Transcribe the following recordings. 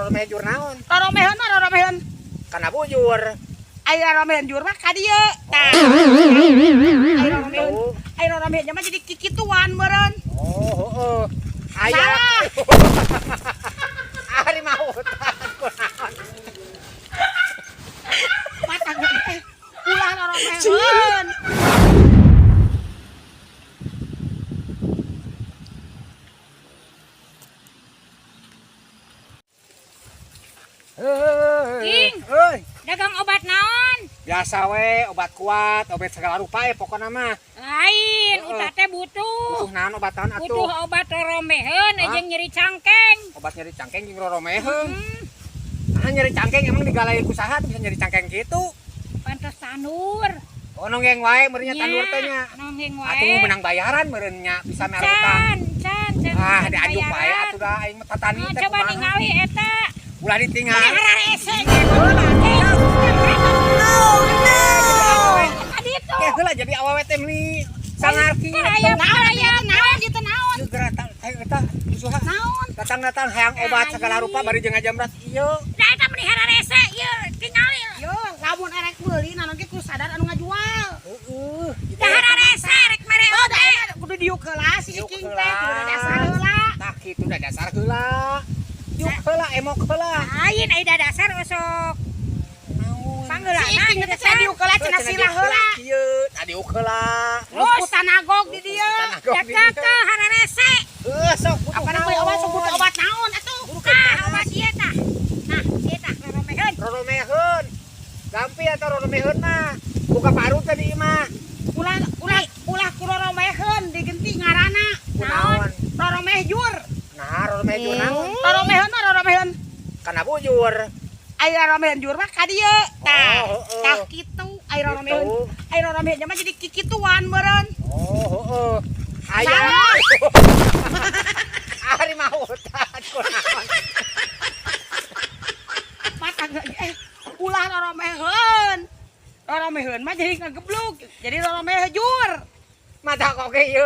Roromeh jur naon? Roromeheun mah roromeheun. Kana bujur. Ai roromeheun jur mah ka dieu. Tah. Ai roromeheun. Ai roromeheun mah jadi kikituan meureun. Oh, heeh. Aya. Salah. Ari mautan kunaon? Mata teh ulah roromeheun. King. Euy, Dagang obat naon? biasa we, obat kuat, obat segala rupa ya pokokna mah. Lain, Heeh. uta teh butuh. Butuh naon obat naon atuh? Butuh obat roromeheun Hah? jeung nyeri cangkeng. Obat nyeri cangkeng jeung roromeheun. Nah, nyeri cangkeng emang digalai ku saha tuh bisa nyeri cangkeng gitu. Pantes tanur. Oh, nonggeng wae meureun nya tanur teh nya. Nonggeng wae. Atuh menang bayaran meureun nya bisa mere utang. Can, can, can. Ah, can diajuk wae bayaran. atuh da aing mah tatani Nah, teh coba kumaha. ningali eta. Ulah ditinggal. Hararese. Oh no. Tadi itu. Eh, heula jadi awewe teh meuni sangarki. Karayap, Naon karayap. naon ieu teh naon? Ieu geura eta usaha. Naon? Datang-datang hayang obat segala rupa bari jeung ngajamrat ieu. Da eta meuni hararese ieu tingali. Yo, lamun erek meuli naon ge kudu sadar anu ngajual. Heeh. Da hararese rek mere Oh, da oge. eta kudu diuk heula si Diuk Iking heula. teh kudu dasar heula. Tah kitu da dasar heula. Diuk heula emok heula. Lain ai da dasar osok. Naon? Panggeulana Si Iking teh cenah diuk heula cenah sila heula. Kieu, tadi diuk heula. Terus ku tanagog di dieu. Cakak ke hararese. Heuh, sok butuh. Apa meuli obat sok butuh obat naon atuh? Tah obat ieu tah. Nah, ieu tah roromeheun. Roromeheun. Gampi atau roromeheun mah. Buka paru tadi mah. Ulah ulah ulah ku roromeheun digenti ngaranna. Kunaon? Roromeh jur. Nah, roromeh jur naon? Roromeheun mah roromeheun. Kana bujur. Ai roromeheun jur mah ka dieu. Tah, Oh, heeh. tah kitu ai roromeheun. Gitu. Ai roromeheun mah jadi kikituan meureun. Oh, heeh. Aya. Salah. Ari mautan kunaon? Mata ulah roromeheun. Roromeheun mah jadi ngageblug, jadi roromeh jur. Mata kok oge ieu.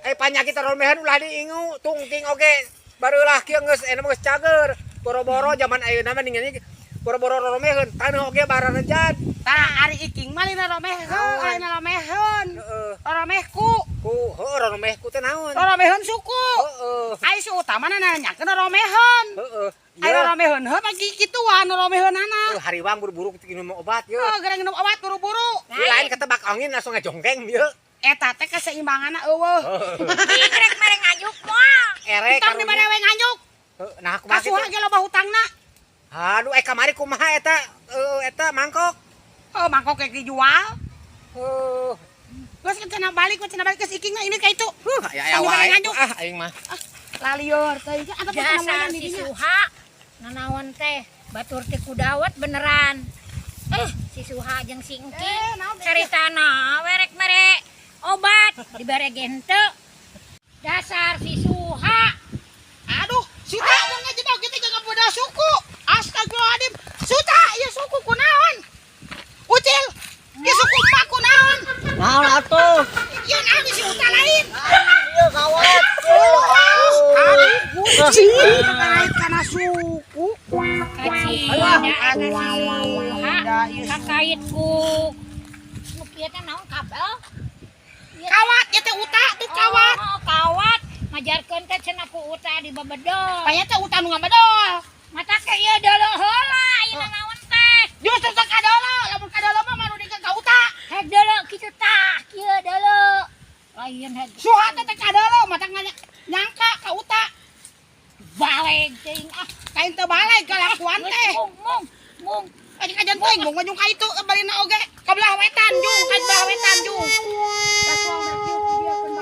Eh panyakit roromeheun ulah diingu, tungting oge. Barulah kieu geus enak geus cager. Boro-boro zaman ayeuna mah ningali boro-boro roromeheun, taneuh oge bararejat. Tah ari Iking mah lina romeheun, Naon? lain romeheun. Heeh. Roromehku, Ku heuh roromehku teh naon? roromeheun suku. Heeh. Ai si utamana nanyakeun roromeheun. Heeh. Ai roromeheun heuh mah kikituan roromeheunana. Heuh hariwang buru-buru minum obat ye. Oh, gara nginum obat buru-buru. Ieu lain ketebak angin langsung ngajongkeng ieu. Eta teh keseimbanganna eueuh. Ing rek mere nganjuk moal. Erek Hutang di mana we nganjuk? Heuh, nah kumaha Kasuha kitu? ge loba hutangna. Aduh, kamari kumaha eta? Eta mangkok. Oh, mangkok ge dijual. Heuh. Geus cenah balik, cenah balik geus Iking mah ini ka itu. Huh, aya aya Tong wae. dibere nganjuk. Ah, aing mah. Lalieur teh atuh Dasar si Suha nanaon teh batur teh kudawat beneran. Si Suha jeung si Engking Naon teh? caritana we rek mere obat dibere ge henteu. Dasar si Suha. Aduh, Suta mun ngajedog kitu jeung ngaboda suku. Astagfirullahaladzim. Suta, ieu suku kunaon? Ucil, ieu suku emak kunaon? Naon atuh? Ieu naon si Uta lain? Ieu kawat. Aduh, Gusti, terkait kana suku. Kacida eta si Suha kakait ku nu kieu teh naon kabel? Kawat, ieu teh Uta tuh kawat. Oh, kawat majarkeun teh cenah ku Uta di babedol. Paya teh Uta nu ngabedol. Mata ke ieu deuleu heula ieu naon teh? Justru teh kadolo, lamun kadolo mah marudikeun ka Uta. Heg deuleu kitu tah, kieu deuleu. Lain heg Suha teh teh kadolo, mata nyangka ka Uta. baleg teuing ah. Kain teu baleg kalakuan teh. Mung mung mung. Kajian kajian teuing mung ngajung ka itu balina oge ka belah wetan jung, ka belah wetan jung.